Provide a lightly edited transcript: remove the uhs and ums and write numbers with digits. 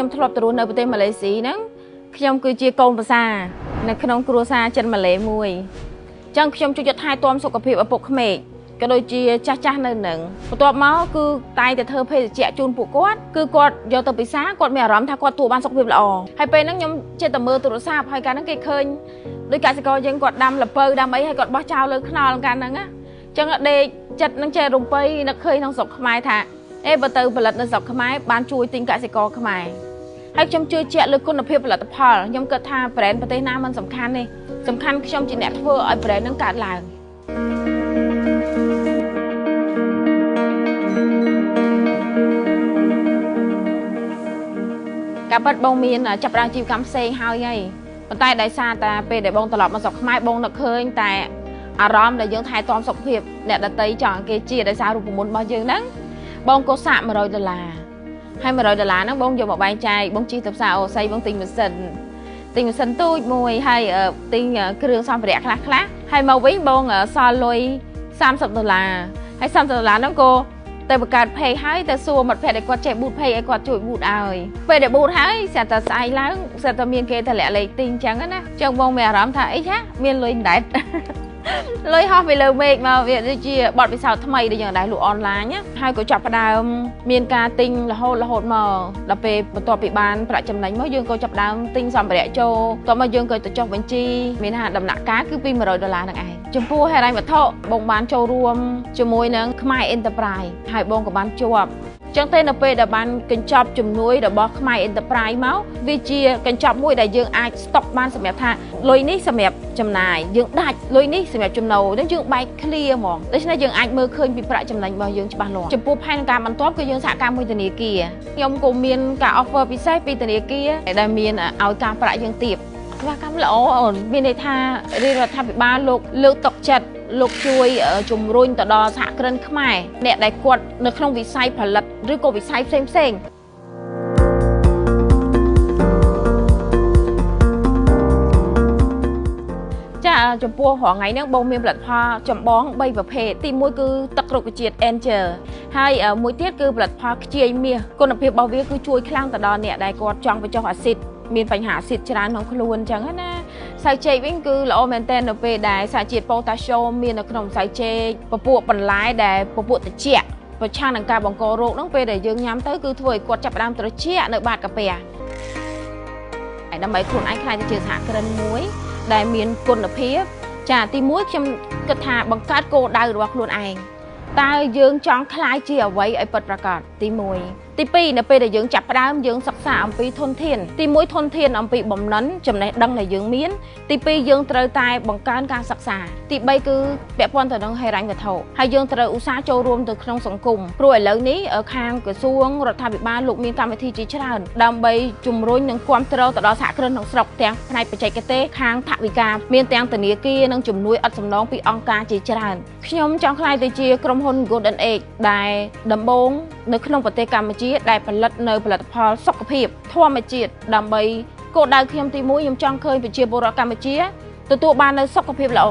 ខ្ញុំធ្លាប់ទៅរស់នៅប្រទេសម៉ាឡេស៊ីហ្នឹងខ្ញុំគឺជាកូនប្រសានៅក្នុងគ្រួសារចិនម៉ាឡេមួយអញ្ចឹងខ្ញុំជួយចិត្តថែទាំសុខភាពឪពុកក្មេកក៏ដូចជាចាស់ចាស់នៅនឹងបន្ទាប់មកគឺតែងតែធ្វើភេសជ្ជៈជូនពួកគាត់គឺគាត់យកទៅពិសាគាត់មានអារម្មណ៍ថាគាត់ទទួលបានសុខភាពល្អហើយពេលហ្នឹងខ្ញុំចេះតែមើលទូរស័ព្ទហើយកាលហ្នឹងគេឃើញដោយកសិករយើងគាត់ដាំល្ពៅដាំអីហើយគាត់បោះចោលលើខ្នល់កាលហ្នឹងណាអញ្ចឹងដេកចិត្តនឹងចេះរំពៃនឹកឃើញក្នុងស្រុកខ្មែរថាអេបើទៅផលិតនៅស្រុកខ្មែរបានជួយទិញកសិករខ្មែរហើយខ្ញុំជឿជាក់លើគុណភាពផលិតផលខ្ញុំគិតថា brand ប្រទេសណាមិនសំខាន់ទេសំខាន់ខ្ញុំជាអ្នកធ្វើឲ្យ brand នឹងកើតឡើងការពិតបងមានចាប់ផ្ដើមអាជីវកម្មផ្សេងហើយហីប៉ុន្តែដោយសារតែពេលដែលបងត្រឡប់មកស្រុកខ្មែរបងនឹកឃើញតែអារម្មណ៍ដែលយើងថែទាំសុខភាពអ្នកដទៃចង់ឲ្យគេជាដោយសាររូបមន្តរបស់យើងហ្នឹងបងក៏សាក100ដុល្លារហើយ100ដុល្លារហ្នឹងបងយកមកបែងចែកបងជិះទៅផ្សារអូសីបងទិញម៉ាស៊ីនទិញម៉ាស៊ីនទូចមួយហើយទិញគ្រឿងសម្ភារៈខ្លះខ្លះហើយមកវិញបងសល់លុយ30ដុល្លារហើយ30ដុល្លារហ្នឹងក៏ទៅបង្កើត page ហើយទៅសួរមិត្តភក្តិដែលគាត់ចេះ boost page ឲ្យគាត់ជួយ boost ឲ្យពេលដែល boost ហើយស្រាប់តែស្អែកឡើងស្រាប់តែមានគេតម្លាក់លេខទិញអញ្ចឹងណាចឹងបងមានអារម្មណ៍ថាអីឆាមានលុយមិនដែរលុយហោះពីលើមេឃមកវាដូចជាបទពិសោធន៍ថ្មីដែលយើងដែរលក់អនឡាញណាហើយក៏ចាប់ផ្ដើមមានការទិញរហូតមកដល់ពេលបន្ទាប់ពីបានប្រាក់ចំណេញមកយើងក៏ចាប់ផ្ដើមទិញសម្ភារៈចូលបន្ទាប់មកយើងក៏ទៅចុះបញ្ជីមានថាដំណាក់កាលគឺពី100ដុល្លារហ្នឹងឯងចំពោះហិរញ្ញវត្ថុបងបានចូលរួមជាមួយនឹងខ្មែរ Enterprise ហើយបងក៏បានជាប់ចឹងទេនៅពេលដែលបានកញ្ចប់ជំនួយរបស់ខ្មែរ Enterprise មកវាជាកញ្ចប់មួយដែលយើងអាចស្តុកបានសម្រាប់ថាលុយនេះសម្រាប់ចំណាយយើងដាច់លុយនេះសម្រាប់ចំណូលនឹងយើងបែក clear ហ្មងដូច្នេះយើងអាចមើលឃើញពីប្រាក់ចំណេញរបស់យើងច្បាស់លាស់ចំពោះផែនការបន្ទាប់គឺយើងសហការមួយធនាគារខ្ញុំក៏មានការ offer ពិសេសពីធនាគារដែលមានឲ្យការប្រាក់យើងទាបសេវាកម្មល្អអូនមានន័យថារាជរដ្ឋាភិបាលលោកលើកទឹកចិត្តលោកជួយជំរុញទៅដល់សហគ្រិនខ្មែរអ្នកដែលគាត់នៅក្នុងវិស័យផលិតឬក៏វិស័យផ្សេងផ្សេងចាចំពោះរាល់ថ្ងៃហ្នឹងបងមានផលិតផលចម្បង3ប្រភេទទី1គឺទឹករុក្ខជាតិ Angel ហើយមួយទៀតគឺផលិតផលខ្ជាយមាសគុណភាពរបស់វាគឺជួយខ្លាំងទៅដល់អ្នកដែលគាត់ចង់បញ្ចុះអាស៊ីតមានបញ្ហាអាស៊ីតច្រើនក្នុងខ្លួនអញ្ចឹងណាសៅចេកវិញគឺល្អមែនទែននៅពេលដែលសារជាតិប៉ូតាស្យូមមាននៅក្នុងសៅចេកពពួកបន្លែដែលពពួកត្រជាក់ប្រឆាំងនឹងការបង្ករោគហ្នឹងពេលដែលយើងញ៉ាំទៅគឺធ្វើឲ្យគាត់ចាប់ផ្ដើមត្រជាក់នៅបាតកាពះដើម្បីខ្លួនឯងក្លាយទៅជាសហគ្រិនមួយដែលមានគុណភាពចាទី1ខ្ញុំគិតថាបង្កើតគោលដៅរបស់ខ្លួនឯងតើយើងចង់ក្លាយជាអ្វីឲ្យពិតប្រាកដទី1ទី2នៅពេលដែលយើងចាប់ផ្ដើមយើងសិក្សាអំពីធនធានទី1ធនធានអំពីបំណិនចំណេះដឹងដែលយើងមានទី2យើងត្រូវតែបង្កើនការសិក្សាទី3គឺពាក់ព័ន្ធទៅនឹងហិរញ្ញវត្ថុហើយយើងត្រូវឧស្សាហ៍ចូលរួមទៅក្នុងសង្គមព្រោះឥឡូវនេះខាងក្រសួងរដ្ឋាភិបាលលោកមានកម្មវិធីជាច្រើនដើម្បីជំរុញនិងគាំទ្រទៅដល់សហគ្រិនក្នុងស្រុកទាំងផ្នែកបច្ចេកទេសខាងថវិកាមានទាំងធនាគារនិងជំនួយឥតសំណងពីអង្គការជាច្រើនខ្ញុំចង់ក្លាយទៅជាក្រុមហ៊ុន Golden Age ដែលដំបូងនៅក្នុងប្រទេសកម្ពុជាដែលផលិតនៅផលិតផលសុខភាពធម្មជាតិដើម្បីគោលដៅខ្ញុំទី1ខ្ញុំចង់ឃើញប្រជាពលរដ្ឋកម្ពុជាទទួលបាននូវសុខភាពល្អ